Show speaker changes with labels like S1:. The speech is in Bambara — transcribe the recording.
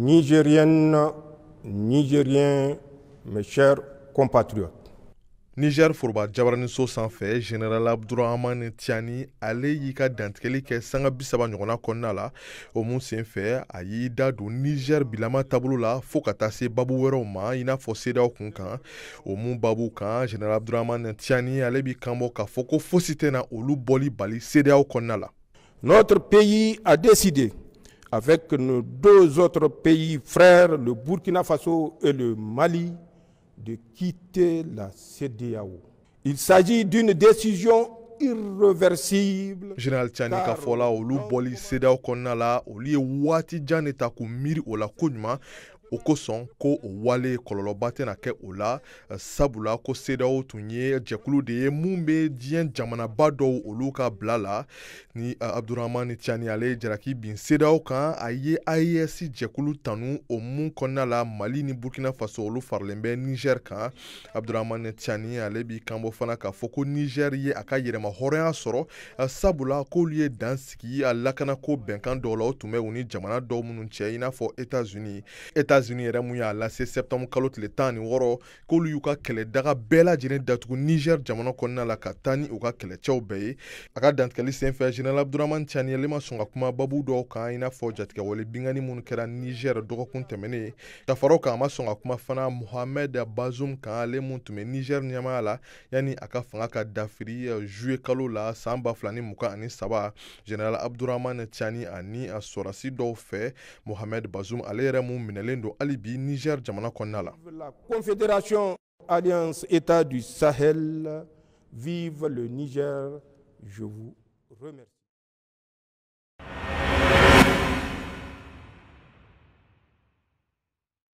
S1: Nigériennes, Nigériens, mes chers compatriotes.
S2: Niger foroba jabaraniso sanfɛ, Général Abdourahamane Tiani, ale y'i ka dantigɛli kɛ sanga 30 ɲɔgɔnna kɔnɔna la. O mun senfɛ, a y'i da don Niger bilama taabolo la fo ka taa se babu wɛrɛw ma, i n'a fɔ CEDEAO kun kan. O mun babu kan, Général Abdourahamane Tiani, ale b'i kanbɔ k'a fɔ ko fosi tɛna olu bɔli bali CEDEAO kɔnɔna la.
S1: Notre pays a décidé, avec nos deux autres pays frères, le Burkina Faso et le Mali, de quitter la CEDEAO. Il s'agit d'une décision irréversible.
S2: Général Tiani ka fɔ la, olu bɔli CEDEAO kɔnɔna la, olu ye waati jan de ta k'u miiri o la koɲuman. O kosɔn ko o wale kɔlɔlɔba tɛna kɛ o la, sabula ko CEDEAO tun ye jɛkulu de ye mun bɛ diɲɛ jamanaba dɔw olu ka bila la. Ni Abdourahamane Tiani, ale ye jalaki bin CEDEAO kan, a ye AES jɛkulu tanu, o mun kɔnɔna la Mali ni Burkina Faso olu faralen bɛ Niger kan. Abdourahamane Tiani, ale b'i kanbɔ fana k'a fɔ ko Niger ye a ka yɛrɛma hɔrɔnya sɔrɔ, sabula k'olu ye dan sigi a lakanako bɛnkan dɔw la, o tun bɛ u ni jamana dɔw minnu cɛ, i n'a fɔ États-Unis. États-Unis yɛrɛ mun y'a lase septembre kalo tile 16 k'olu y'u ka kɛlɛdaga bɛɛ lajɛlen datugu Niger jamana kɔnɔna la ka taa ni u ka kɛlɛcɛw bɛɛ ye. A ka dantigɛli senfɛ, Général Abdourahamane Tiani, ale ma sɔn ka kuma babu dɔw kan, i n'a fɔ jatigɛwale binkanni minnu kɛra Niger dɔgɔkun tɛmɛnen. Ka fara o kan, a ma sɔn ka kuma fana Mohamed Bazoum kan, ale mun tun bɛ Niger ɲɛmaaya la yanni a ka fanga ka dafiri juillet kalo la san 2023, Général Abdourahamane Tiani ani a sɔrɔdasi dɔw fɛ. Mohamed Bazoum, ale yɛrɛ mun minɛlen don hali bi Niger jamana kɔnɔna la.
S1: La Confédération Alliance État du Sahel, vive le Niger, je vous remercie.